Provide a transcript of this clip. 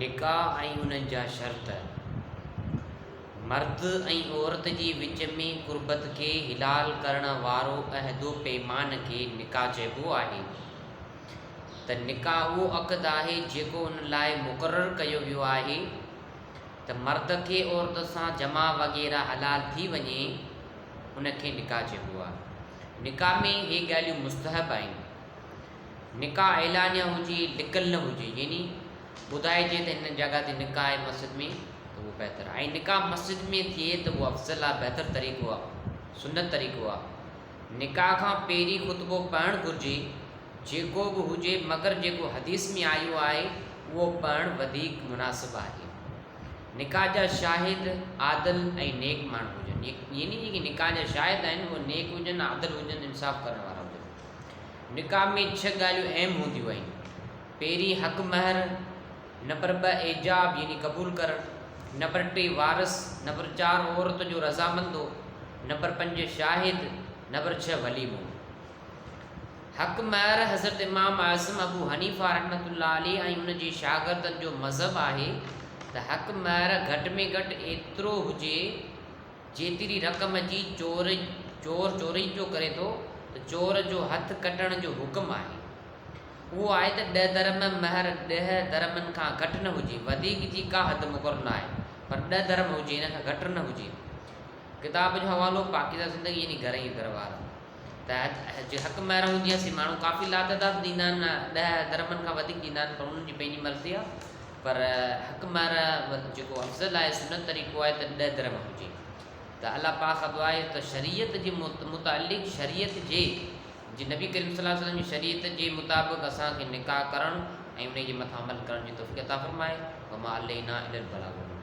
نڪاح ۽ انهن جا شرط، مرد ۽ عورت جي وچ ۾ قربت کي حلال ڪرڻ وارو عهد و پيمان کي نڪاح چئبو آهي ته نڪاح اهو عقد آهي جيڪو ان لاء مقرر ڪيو ويو آهي ته مرد کي عورت سان جماع وغيره حلال ٿي وڃي ان کي نڪاح چئبو آهي. نڪاح ۾ هي ڳالهيون مستحب آهن. نڪاح اعلانيه هجي لڪل نه هجي يعني ٻڌائجي ته هن جڳهه تي نڪاح آهي مسجد ۾ ته اهو بهتر آهي ۽ نڪاح مسجد ۾ ٿئي ته اهو افضل آهي بهتر طريقو آهي سنت طريقو آهي نڪاح کان پهرين خطبو پڙهڻ گهرجي جيڪو به هجي مگر جيڪو حديث ۾ آيو آهي اهو پڙهڻ وڌيڪ مناسب آهي نڪاح جا شاهد عادل ۽ نيڪ ماڻهو هجن يعني جيڪي نڪاح جا شاهد آهن اهي نيڪ هجن عادل هجن انصاف ڪرڻ وارا هجن نڪاح ۾ ڇهه ڳالهيون اهم هونديون آهن. پهرين حق مهر، نمبر ٻه ايجاب يعني قبول ڪرڻ، نمبر ٽي وارث، نمبر چار عورت جو رضامندو، نمبر پنج شاهد، نمبر ڇهه وليمو. حق مهر حضرت امام اعظم ابو حنيفه رحمة الله عليه ۽ ان جي شاگردن جو مذهب آهي ته حق مهر گهٽ ۾ گهٽ ايترو هجي جيتري رقم جي چور چور چوري جو ڪري ٿو ته چور جو هٿ ڪٽڻ جو حڪم آهي. اهو آهي ته ڏهه درهم مهر ڏهه درهمن کان گهٽ نه هجي، وڌيڪ جي ڪا حد مقرر نه آهي، پر ڏهه درهم هجي، ان کان گهٽ نه هجي. ڪتاب جو حوالو، پاڪيزه زندگي يعني گهر ۽ درٻار. ته جي حق مهر هوندي آهي سي ماڻهو ڪافي لاتعداد ڏيندا آهن، ڏهه درهمن کان وڌيڪ ڏيندا آهن، پر انهن جي پنهنجي مرضي آهي. پر حق مهر جيڪو افضل آهي سنت طريقو آهي ته ڏهه درهم هجي ته الله پاڪ کان دعا آهي ته شريعت جي متعلق شريعت جي جي نبي ڪريم صلي الله عليه وسلم جي شريعت جي مطابق اسان کي نڪاح ڪرڻ ۽ ان جي مٿان عمل ڪرڻ جي توفيق عطا فرمائي وما علينا الا البلاغ المبين.